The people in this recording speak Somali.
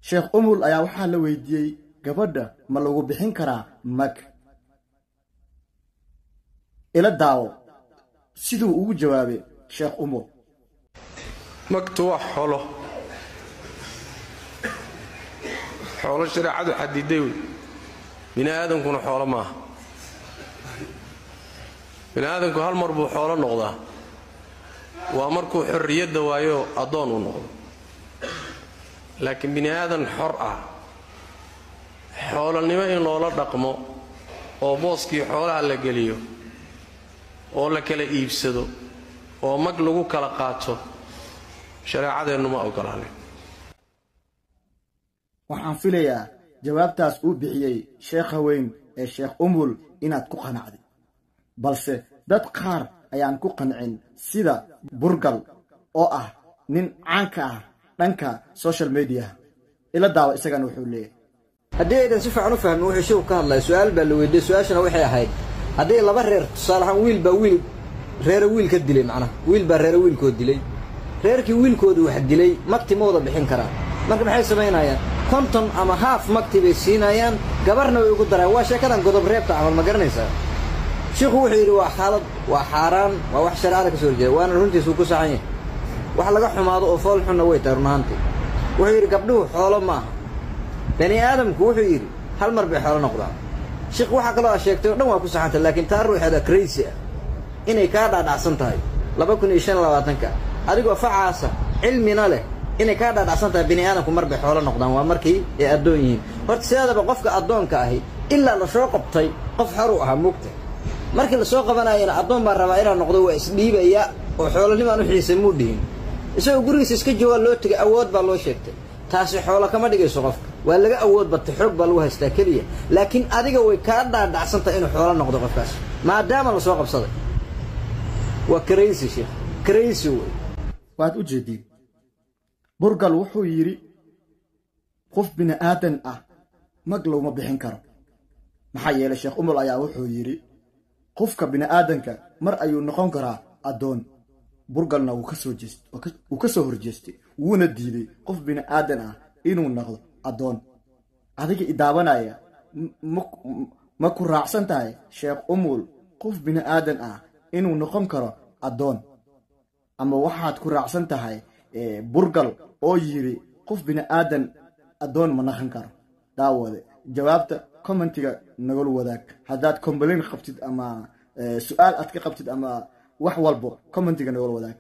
Sheekh Umul ayaa waxaa la weydiiyey, gabadha ma lagu bixin karaa mag? Ila daawo siduu ugu jawaabay Sheekh Umul. Magtu waa xoolo, xoolo shareecadu xadiday wey. Bini aadankuna xoolo maaha. Bini aadamku hal mar buu xoolo noqdaa, waa markuu xorriyadda waayo addoon uu noqdo. Laakiin bini aadan xor ah xoolonimo in loola dhaqmo oo booskii xoolaha la geliyo oo la kala iibsado oo mag lagu kala qaato, shareecadeennu ma ogolaanin. Waxaan filayaa jawaabtaas uu bixiyey sheekha weyn ee Sheekh Umul inaad ku qanacday, balse dad qaar ayaan ku qancin, sida Burgal oo ah nin caanka ah dhanka social media. Ila daawa isagana wuxuu leeyahay. Haddii aydan si fiican u fahmin wuxuu sheegu ka hadlaya, su-aal baa la weydiiyey. Su-aashana waxay ahayd, haddii laba reer, tusaale ahaan, wiil baa wiil reere wiil ka dilay, macnaha wiil baa reere wiilkood dilay, reerkii wiilkoodu wax dilay magti ma wada bixin karaan. Marka maxay samaynayaan? 50 ama haaf magti bay siinayaan, gabarna way ugu darayaan. Waa sheekadan godob reebta camal, ma garanaysaa? Shiikhu wuxuu yidhi waa xaalad, waa xaaraan, waa wax shareecada ka soo horjeeda, waana runtiisuu ku saxan yahay. Wax laga xumaado oo fool xunna way tahay run ahaantii. Wuxuu yidhi gabdhuhu xoolo ma aha, bani aadamku wuxuu yidhi hal mar bay xoolo noqdaan. Sheikh, waxaa kaloo aa sheegtay o dhan waa ku saxantay, laakiin taa ruuxeeda crazy ah inay kaa dhaadhacsan tahay 2025-ka, adigoo facaasa cilmina leh, inay kaa dhaadhacsan tahay bini aadamku mar bay xoolo noqdaan, waa markii ay addoon yihiin. Horta sideedaba qofka addoonka ahi ilaa la soo qabtay qof xor u ahaa, mugta markii lasoo qabanayana addoon baan rabaa inaan noqdo, waa isdhiibaya oo xoolonimaan u xiisay muu dhihin. Isagoo gurigiisa iska joogaa loo tegay, awood baa loo sheegtay. Taasi xoolo kama dhigayso qofka, waa laga awood batay, xoog baa lagu haystaa keliya. Laakiin adiga way kaa dhaadhacsan tahay inuu xoolo noqdo qofkaas maadaama lasoo qabsaday. Waa crazy, sheekh, crazy wey. Waad u jeediin, Burgal wuxuu yidhi qof bini aadan ah mag lowma bixin karo. Maxaa yeelay, Sheekh Umul ayaa wuxuu yidhi qofka bini aadanka mar ayuu noqon karaa addoon. Burgalna wuu ka soo horjeestay, wuuna diiday qof bini aadan ah inuu noqdo addoon. Adiga idaawanaya, ma ku raacsan tahay Sheekh Umul qof bini aadan ah inuu noqon karo addoon, ama waxaad ku raacsan tahay Burgal oo yidhi qof bini aadan addoon ma naqon karo? Daawade, jawaabta commentiga nagala wadaag. Haddaad complain qabtid ama su-aal aad ka qabtid ama wax walbo, commentiga nagala wadaag.